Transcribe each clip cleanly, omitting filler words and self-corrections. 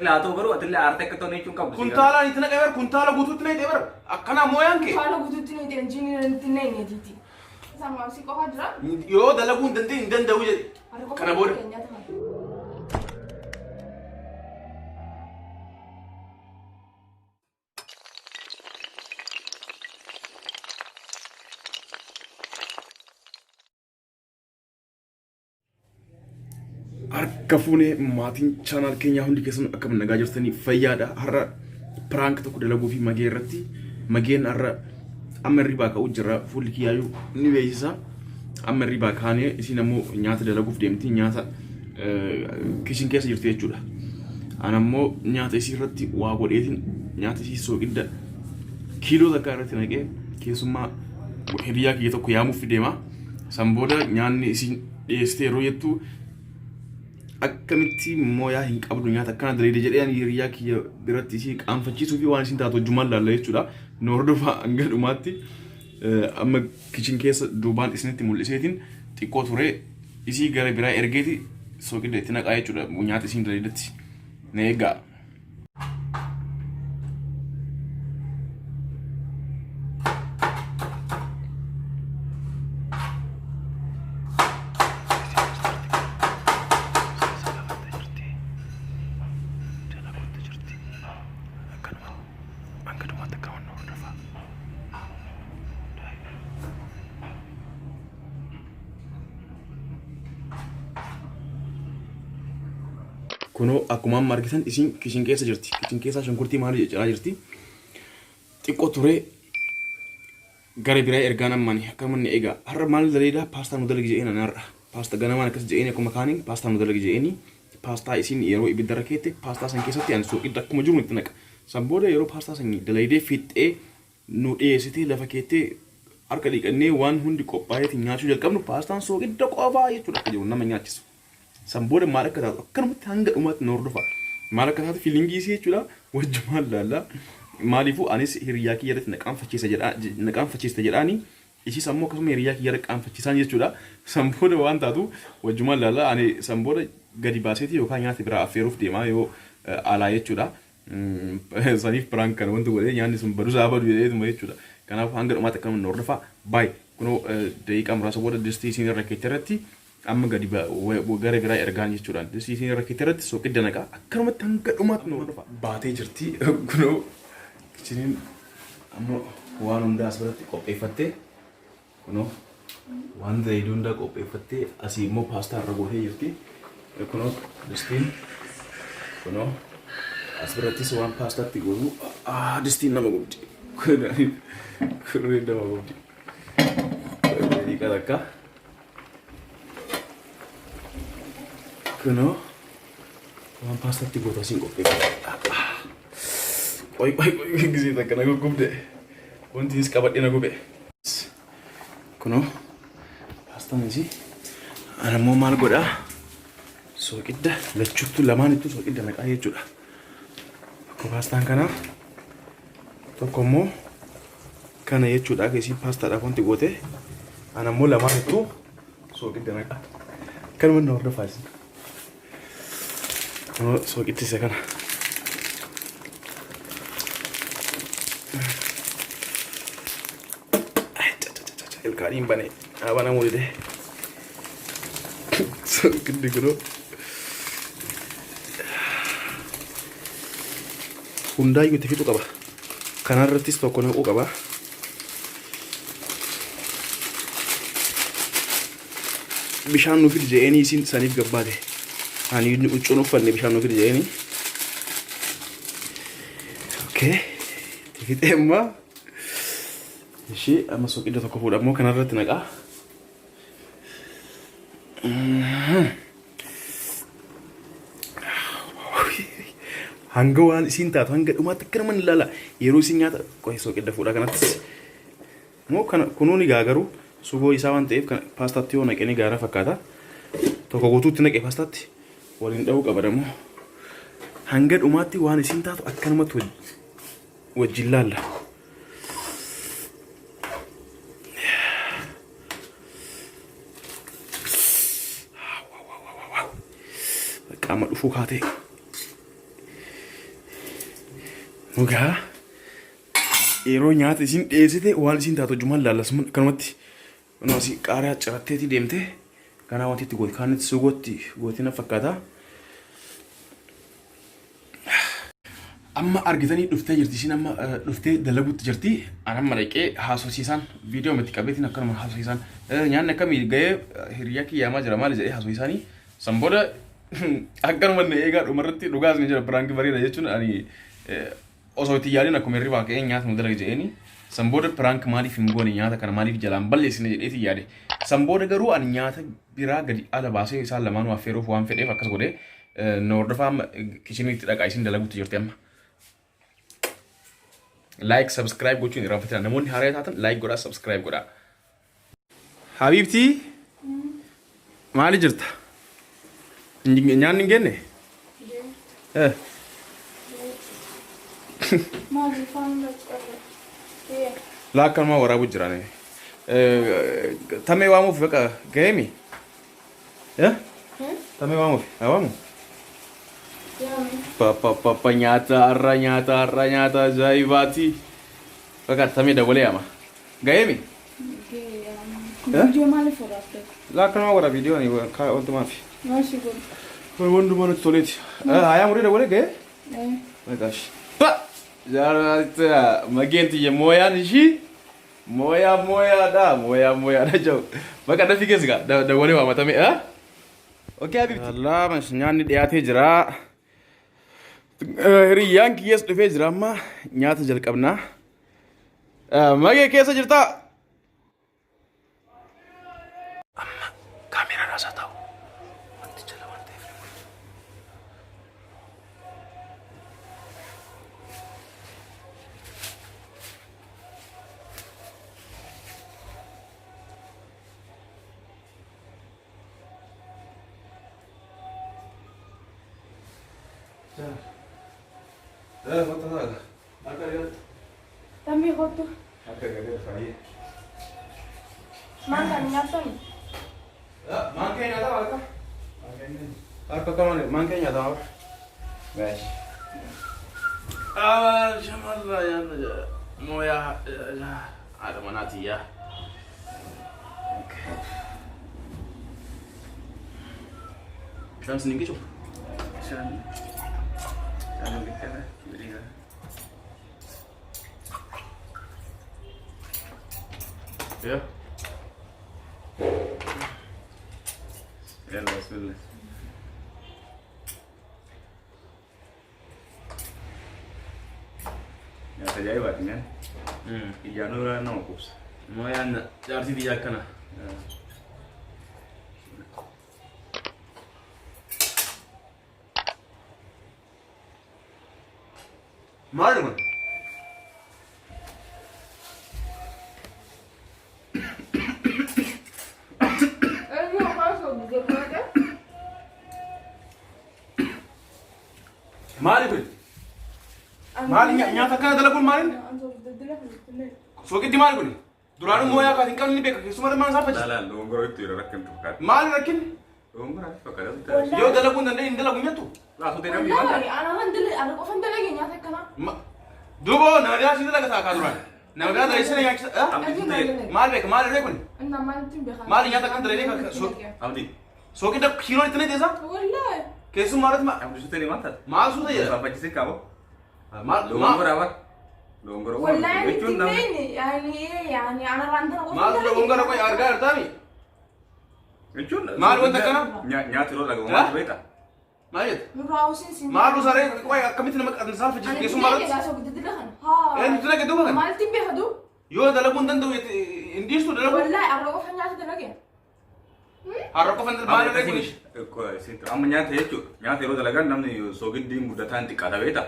Haa ta'u garuu atillee aartee akka ta'u jechuun qabdu. Kuntaalaan itti naqee bar kuntaala guutuutti naqee bar akkanaa mooyaan kee. Kuntaala guutuutti ni ta'e injiin itti naqe tiiti. Samu'aa si qofa jira. Yoo dalaguu hin dandeenye hin danda'u jedhe. Kana booda. Harka fuunee maatiin channel keenyaa hundi keessan akkam nagaa jirtanii fayyaadha. Har'a prank tokko dalaguu fi magee irratti mageen har'a amma hirribaa ka'uu jira fuulli kiyyaayyuu ni beeksisa. Amma hirribaa kaanee isiin ammoo nyaata dalaguuf deemti nyaata kishin keessa jirti jechuudha. Ana ammoo nyaata isii irratti waa godheetiin nyaata isii sooqidda kiiloo takka irratti naqee keessummaa hiriyaa kiyya tokko yaamuuf deema. San booda nyaanni isiin dhiyeessite yeroo jettu akkamitti mooyaa hin qabdu nyaata akkana daleede jedhee ani hiriyaa kiyya biratti isii qaanfachiisuu fi waan isiin taatu wajjumaan laalla jechuudha. Nu hordofaa hanga dhumaatti amma kichin keessa duubaan isinitti mul'iseetiin xiqqoo ture isii gara biraa ergeeti sooqidda itti naqaa jechuudha nyaata isiin daleedetti na eegaa. Kunoo akkuma amma argitan isiin kishin keessa jirti. Kishin keessaa shunkurtii maalii cicciraa jirti. Xiqqoo turee gara biraa ergaan ammani akka manni egaa har'a maal daleedaa paastaa nu dalagi jedheen ani har'a. Paastaa ganamaan akkas jedheen akkuma kaaniin paastaa nu dalagi jedheeni paastaa isiin yeroo ibiddarra keette paastaa san keessatti ani sooqidda akkuma jiru itti naqa. San booda yeroo paastaa san dalaydee fixxee nu dhiyeessitee lafa keettee harka dhiqannee waan hundi qophaa'eetiin nyaachuu jalqabnu paastaan sooqidda qofaa jechuudha akka jiru nama nyaachisu. San booda maal akka taatu akkanumatti hanga dhumaatti nu hordofa. Maal akka taatu fiilingii isii jechuudha wajjumaan laalla. Maaliifuu anis hiriyaa kiyya irratti na qaanfachiisa jedhaa na qaanfachiista jedhaani isiis ammoo akkasuma hiriyaa kiyya irra qaanfachiisaan jechuudha. San booda waan taatu wajjumaan laalla ani san booda gadi baaseeti yookaan nyaata biraa affeeruuf deemaa yoo alaa jechuudha. Saniif prank kana wanti godhee nyaanni sun badu isaa badu jedheetuma jechuudha. Kanaaf hanga dhumaatti akkanuma nu hordofaa. Baay kunoo daqiiqaa muraasa booda distii isiin irra keette irratti amma gadi gara biraa ergaan jechuudha. Distii isiin irra keette irratti soqidda naqaa akkanumatti hanga dhumaatti nu hordofaa. Baatee jirti kunoo kichiniin amma waan hundaa as biratti qopheeffattee kunoo waan zayitii hundaa qopheeffattee asii immoo paastaa irra gootee jirti. Kunoo distiin kunoo as birattis waan paastaatti goonu distiin nama gubdi. Kurreen nama gubdi. Daqiiqaa takka. Kunoo waan paastaatti gootu asiin qopheeffadha. Qoy qoy qoy gisee takka na guggubde. Wanti is qabadhe na gube. Kunoo paastaan isii ana immoo maal godhaa? Sooqidda lachuttuu lamaanittuu sooqidda naqaa jechuudha. Tokko paastaan kanaa tokko immoo kana jechuudha akka isiin paastaadhaaf wanti goote ana immoo lamaanittuu sooqidda naqaa. Kanuma na hordofaa isin. Kunoo sooqitti isa kana. Ilkaaniin bane banamuu dide. Sooqiddi kunoo. Hundaayyuu itti fixu qaba. Kanarrattis tokko naquu qaba. Bishaan nu fidi je'eenii isiin saniif gabbaate. Ani huccuun uffanne bishaan nu fidi je'eenii. Okay. Itti fixee amma. Ishee amma soqidda tokko fuudha ammoo kanarratti naqaa. Hanga waan isiin taatu hanga dhumaatti akka nama ilaala. Yeroo isiin nyaata qoy soqidda fuudha kanattis. Moo kana kunuu ni gaa garuu sugoo isaa waan ta'eef kana paastaatti yoo naqe ni gaara fakkaata. Tokko guutuutti naqe paastaatti waliin dha'uu qaba dammoo. Hanga dhumaatti waan isiin taatu akkanumatti wajjin laalla. Qaama dhufuu kaatee. Dhugaa yeroo nyaata isin dhiyeessite waan isin taatu hojjumaan laallasuma akkanumatti kunoo asii qaariyaa ciratteeti deemte kanaa wanti itti gooti kaanitti sugootti gootii na fakkaata. Amma argitanii dhuftee jirti isin amma dhuftee dalaguutti jirti. An amma dhaqee haasofsiisaan viidiyoo miti qabeetiin akkanuma haasofsiisaan nyaanni akkamii ga'ee hiriyaa kiyyaamaa jira maali jedhee haasofsiisaanii san booda akkanuma inni eegaa dhumarratti dhugaas ni jira piraanki bareeda jechuun ani osoo itti yaadin akkuma hirribaa ka'ee nyaata nu dalage jedheeni san booda piraank maaliif hin goone nyaata kana maaliif jalaan balleessine jedheeti yaade san booda garuu ani nyaata biraa gadi ala baasee isaan lamaanuu affeeruuf waan fedheef akkas godhee na hordofaa amma kishiniitti dhaqaa isin dalaguutti jirti amma. Like subscribe gochuun irraanfatina namoonni haaraa taatan like godhaa subscribe godhaa. Habiibtii maali jirta? Nyaanni hin genne? Eh. Maali afaan irratti qabe? Laa akkanumaa waraabuu jiraan. Tamee waamuuf baqa ga'eemi? Eh? Tamee waamuuf haa waamu? Papa papa nyaata har'a nyaata har'a nyaata ajaa'ibaati. Baqa tamee dawwalee yaama. Ga'eemi? Viidiyoo maaliif waraabde? Laa akkanumaa waraab viidiyoo ani wantumaafi. Maal si godhu? Wantumaa nutti toleeti. Hayaa murii dawwalee ga'ee? Maqaash. Ba! Jaarraa mageen tiyya mooyaan ishii mooyaa mooyaadha mooyaa mooyaadha jau. Baqa dafii keessa gaa dawwalee waamatame. Okay habibti. Allah nyaanni dhiyaatee jira. Hiriyyaan kiyyees dhufee jira amma nyaata jalqabnaa. Magee keessa jirtaa? Amma kaameraan haasaa taa'u. Wanti jala waan ta'eef ni mul'atu. Eh, wanta ta'a. Harka dhiyaatu. Tamii kottu. Harka dhiyaatu fayyee. Maal kan nyaatani? Maankee nyaataa harka? Harka kamaan maankee nyaataa harka? Meesh. Shamarra yaadna mooyaa haadha manaatii yaa. Bishaan isin hin qicu? Bishaan bishaan biqilaa biqilaa. Yaa. Yalla bismillah. Nyaata ajaa'ibaati nyaanni. Ijaan irraa nama quubsa. Mooyaan jaartii tiyya akkana. Maali kun? Eenyu afaan soogidee godhe? Maali kun? Maali nyaata akkana dalaguun maali? Soogiddi maali kun? Duraanuu mooyaa kaas hin qabne ni beeka. Keessumaa maal isaa fayyada? Laalaan dogongoroo itti yeroo rakkintu fakkaata. Maali rakkinni? Dogongoroo itti fakkaata. Yoo dalaguu hin dandeenye hin dalagu hin jettu? Laafuu ta'e namni maal Wallaahi ana waan dalagu ana qofan dalage nyaata akkanaa. Duuba nama biraa si dalaga ta'a kaa duraan. Nama biraa dalagee si nyaachisa. Maal beeka maal irree kun? Innaa maalitti hin beekan? Maali nyaata akkam dalagee kan Abdi. soogidda kiiloo itti naqeessa? Wallaahi. Keessumaa irratti Abdi suutee maal taate? maal suuta jedha? Saafachisee kaaba. Maal maal Dogongora bara. Dogongora Wallaahi itti jechuun hin namni. beekne yaani yaani ana irraan tana qofan maal dalage. dogongora qoy argaa jirtaami? Jechuun. Maal wanta akkana? Nyaata yeroo dhagahu maal beekta? Maal jetta? Nurraa usin sin. Maal saree qoy akkamitti nama saalfachiisu Ani keessumaa itti irratti? beekne soogidda dila kana. Haa. Eenyu dalage duuba kana? Maalitti hin beekatu? Yoo dalaguu hin danda'u hin dhiistu dalaguu. Wallaahi arra qofa nyaata dalage. Har'a qofa hin maal irree kunis? Amma nyaata jechuudha. Nyaata yeroo dalagan namni soogiddiin guddataan xiqqaata beekta.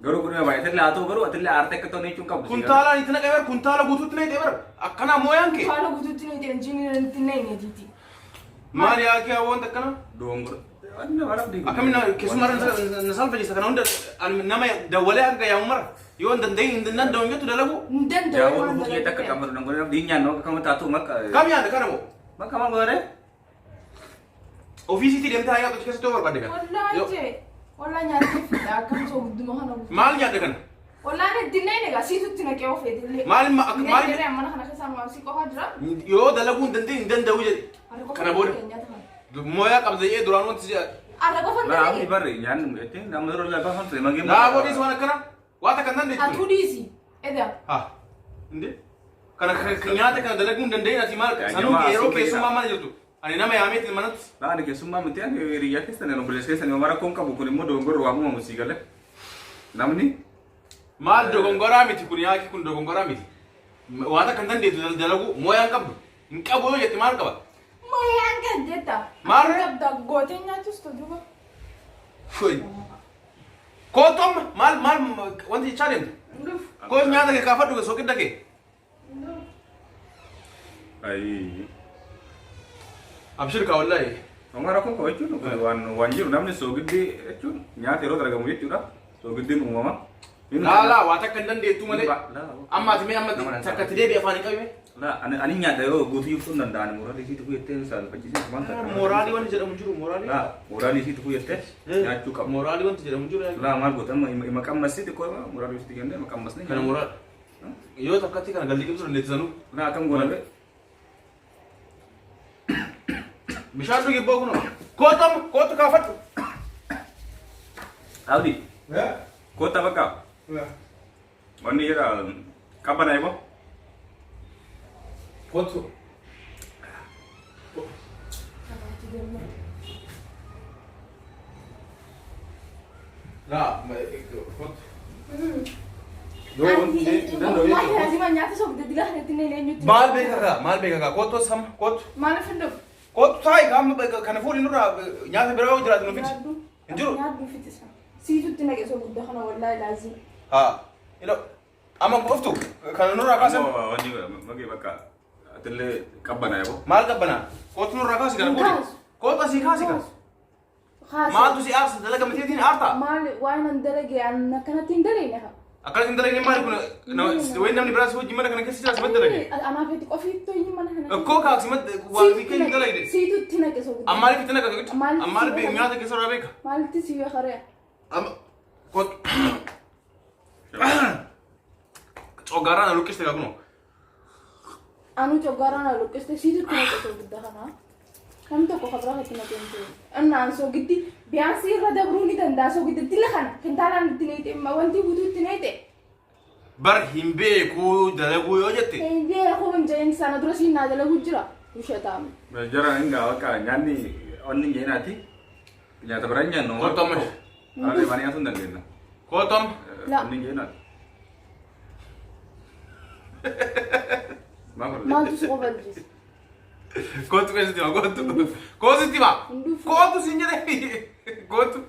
Garuu kun baay'atillee haa ta'u garuu atillee aartee akka ta'u jechuun qabdu. Kuntaalaan itti naqee bar kuntaala guutuutti naqee bar akkanaa mooyaan kee. Faana guutuutti ni ta'e injiin itti naqe tiiti. Maal yaa kee wanta akkana? Dogongora. Akkamiin keessumaa na saalfachiisa kana hunda nama dawwalee hanga yaamu mara yoo hin danda'in hin danda'u hin jettu dalagu. Hin danda'u Yaa'uu waan dhufuu kiyya akka dalagee. qammadu nan godhe namni nyaannu akka kama taatu makka. Kam yaada kana moo? Makka maal godhare? Ofiisiitii deemtee haa nyaatu achi keessatti yoo barbaadde kana. Wallaahi jee. Wallaahi nyaatee fidha akkam soogidduma kana guutuu. Maal nyaadde kana? Wallaan itti hin naqne egaa siitu itti naqee of eetillee. Maal akka Inni maal jedhee mana kana keessa amma si qofaa jira. yoo dalaguu hin dandeenye hin danda'u jedhe. Arra qofa Kana booda. nyaata kana. Mooyaa qabda jedhee duraan wanti si Arra qofa hin Laa dalage. abdi barre nyaanni mul'atte nama yeroo lafaa kan ture magee. Laa boodiis waan akkana waan takka hin dandeettu. Atuu dhiisi. Eda. Ha. Inde? Kana nyaata kana dalaguu hin dandeenye ati maal Yaa sanuu jamaa, yeroo suphee keessummaa dha. mana jirtu. Ani nama yaameetiin manatti. Laa ani keessummaa miti ani hiriyyaa keessan ani obboleessa keessan yoo mara koon qabu kun immoo dogongorra waa uumamu sii galee. Namni Maal dogongoraa miti kun yaaki kun dogongoraa miti. Waan takka hin dandeettu dalaguu mooyaa hin qabdu. Hin qabu yoo jette maal qaba? Mooyaan kan jetta. Maal ree? Qabda gootee nyaatus duuba. Foi. Kootu amma maal maal wanti jechaa deemtu? Dhuf. Koo nyaata kee kaafadhu soqidda kee. Dhuf. Ayii. Abshir kaa wallaahi. Amma rakkoon qaba jechuun kun waan waan jiru namni soogiddi jechuun nyaata yeroo dalagamu jechuudha. Soogiddiin uumama. Laa laa waa takka hin dandeettu malee. Laa. Amma ati mee amma takka itti deebi'i afaan hin qabime. Laa ani ani nyaadha yeroo guutuu ibsuu hin danda'an mooraalii isii tufu jettee saalfachiisee waan takka. Mooraalii wanti jedhamu jiru mooraalii. Laa mooraalii isii tufu jettee nyaachuu qabu. Mooraalii wanti jedhamu jiru. Laa maal goota amma ima qammasii xiqqoo mooraalii isii kennee ima qammasnee. Kana mooraal. Yoo takkatti kana galii qibsu dandeettisanuu. Laa akkam goona bee. Bishaan dhugi boo kunoo. Kootu amma kootu kaafadhu. Abdi koota bakka wanni jedha qabbanaa eeboo. Kootu. Laa kootu. Yoo wanti hin danda'u Wallahi jechuudha. lazima nyaata soogidda dila kanatti hin eenyutti. Maal beeka kaa maal beeka kaa kootu sama kootu. Maaliif hin dhufu? Kootu taa'i qaama kana fuudhi nurraa nyaata biraa yoo jiraate nu fidi. Hin jiru. Nyaadhu fitisa. Siitu itti naqe soogidda kana wallahi lazima. Haa. Ilo amma qoftu kana nurraa kaasan Ammoo wanni magee bakka atillee qabbanaa eeboo. maal qabbanaa? Kootu nurraa kaasi kana Hin fuudhi. kaasu. Kootu asii kaasi kana. Kaasi. Maaltu si aarsa dalaga mitiitiin aartaa? Maal waan an dalage an akkanatti hin dalagne haa. Akkanas hin dalagne maali kun wayi namni biraa si wajjin mana kana keessa jira simatti dalage. Anaaf itti qofiitti hojii mana kana. Koo kaa simatti waa fi hin dalagne. Siitu itti naqe soogidda. Ammaaliif itti naqa soogidda? Maaliif Ammaaliif si nyaata keessa irraa beeka? Maalitti si beekaree? Amma kootu. Coggaarraa na luqqiste kaa kunoo. Anu coggaarraa na luqqiste siitu itti naqe soogidda kana. Namni tokko kan biraa itti naqe hin jiru. Innaan soogiddi biyaansii irra dabruu ni danda'a soogidda dila kana kintaalaan itti naqe wanti guutuu itti naqe. Bar hin beekuu dalaguu yoo jette. Hin beeku hin jedhin sana dura siin naa dalaguu jira. Ushataam. Jara hin gaa bakka nyaanni onni hin jeenaati. Nyaata biraa hin nyaannu. Kootu amma. Alaa deemanii nyaatu hin dandeenya. Kootu amma. La. Onni hin jeenaati. Maal godhu? Maaltu si qofa jise? Kootu keessatti hima kootu. Kootu sitti hima. Hin dhufu. Kootu siin jedhee. Kootu.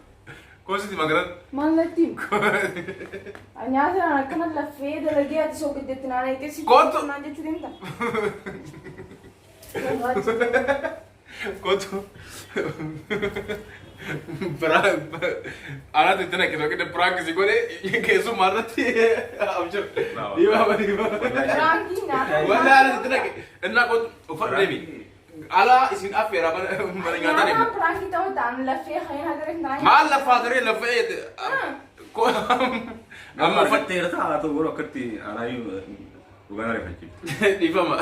Kootu sitti hima garan. Maal natti himi? Nyaata naan akkana laffee dalagee ati soogiddeetti naan eegee si Kootu. naan jechuu deemta. Kootu. Anaatu itti naqe soqidda piraank si godhe keessummaa irratti abshir. Dhiibama dhiibama. Piraankii nyaata. Walaa anaatu itti naqe. Innaa kootu uffadhu deemi. Alaa isin affeera mana mana nyaataa deemi. Nyaataan piraankii ta'uu ta'an laffee kan hin naan Maal laffaa taree laffee Amma amma uffadhu. uffatteerta haa ta'u garuu akkatti anaayyuu dhugaan ariifachiifte. Dhiifama.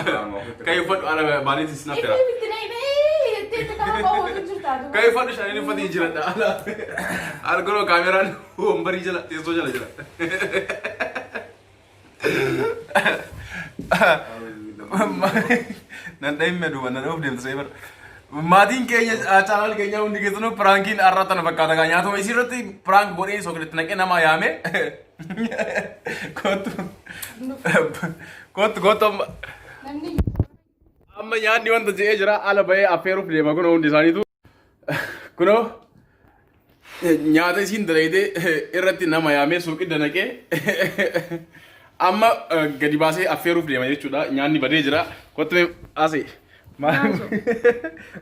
Kan uffadhu ala baaniitis isin affeera. Ifi itti naqee jettee itti kama bahuutu jirta. Kan uffadhu shaniin uffatee jiradha. Ala arginu kaameraan wambarii jala teessoo jala jira. Nan dhahimme duuba nan dhahuuf deemta seebar. Maatiin keenya chaanaal keenya hundi keessanuu piraankiin har'a tana fakkaata gaa nyaatuma isii irratti piraank godhee soogidatti naqee nama yaame. Kootu kootu kootu amma. Namni Amma nyaanni wanta je'ee jira ala bahee affeeruuf deema kunoo hundi isaaniitu. Kunoo nyaata isiin dalaydee irratti nama yaamee suuqii danaqee amma gadi baasee affeeruuf deema jechuudha. Nyaanni badee jira. Kottu asii.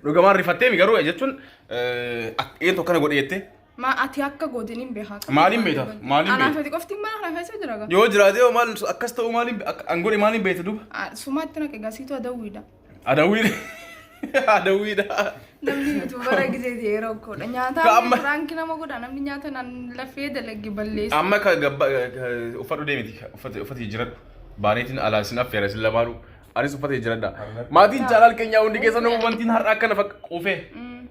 Dhugamaan rifatteemi garuu jechuun eenyu akkana godhe jettee. Ma ati akka gootin hin beekaa. Maaliin beekta? Maaliin Anaaf beekta? ati qofti mana kana keessa jira gaa. Yoo jiraate hoo maal akkas ta'uu maaliin an godhe maaliin beekta duuba? Sumaatti naqe gasiitu adawwiidha. Adawwiidha. Adawwiidha. Namni yuutuubara gizeeti yeroo koodha. Nyaata Ka amma- prank nama godha namni nyaata naan lafee dalage balleessa. Amma ka gabba uffadhu deemiti uffata uffata jijjiiradhu. Baaneetiin alaa isin affeera isin lamaanuu. Anis uffata jijjiiradha. Maatiin channel keenyaa hundi keessan wantiin har'a akkana fakka quufee.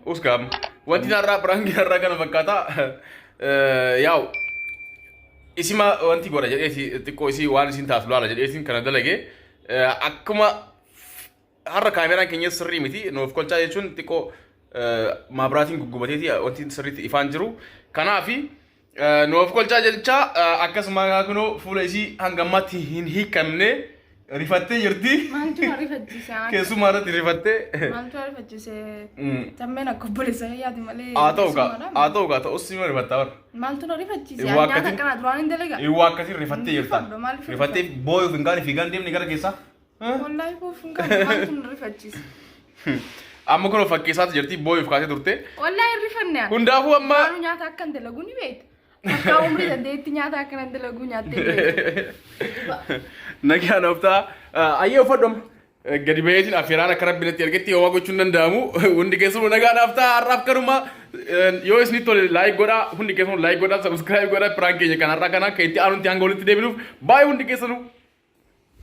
Uskaam. Wantiin har'aa prankiin har'aa kana fakkaata. Yaa'u isima wanti godha jedheeti xiqqoo isii waan isin taatu laala jedheetiin kana dalage akkuma har'a kaameraan keenya sirrii miti nuuf kolchaa jechuun xiqqoo maabiraatiin guggubateeti wanti sirriitti ifaan jiru. Kanaafi nuuf kolchaa jecha akkasuma kunoo fuula isii hanga ammaatti hin hiikamne rifattee jirti. Maaltu na rifachiise? Keessumaa irratti rifattee. Maaltu na rifachiise? Tammeen akka obboleessa yaadi malee. Haa ta'u gaa haa ta'u gaa ta'us sima rifattaa bara. Maaltu na rifachiise? Waa Nyaata akkasiin- akkanaa duraan hin dalagaa. Waa akkasiin rifattee jirta. Rifadhu, maaliif Rifattee booyuuf hin gaane fiigaan deemni gara keessaa. Wallaahi boof hin qabu maaltu na rifachiise? Amma kun fakkeessaatu jirti booyuuf kaasee turte. Wallaahi hin rifanne ani. Hundaafuu amma Waanuu nyaata akka hin dalagu ni beekta. Akka umrii dandeetti nyaata akka hin dalagu nyaattee beekta. Nagaan ooftaa ayyee uffadhu amma. Gadi baheetiin affeeraan akka rabbi natti ergetti homaa gochuun danda'amu. Hundi keessanuu nagaan ooftaa har'aaf kanuma yoo isinitti tole like godhaa hundi keessanuu like godhaa subscribe godhaa prank keenya kan har'aa kana akka itti aanutti hanga walitti deebinuuf baay'ee hundi keessanuu.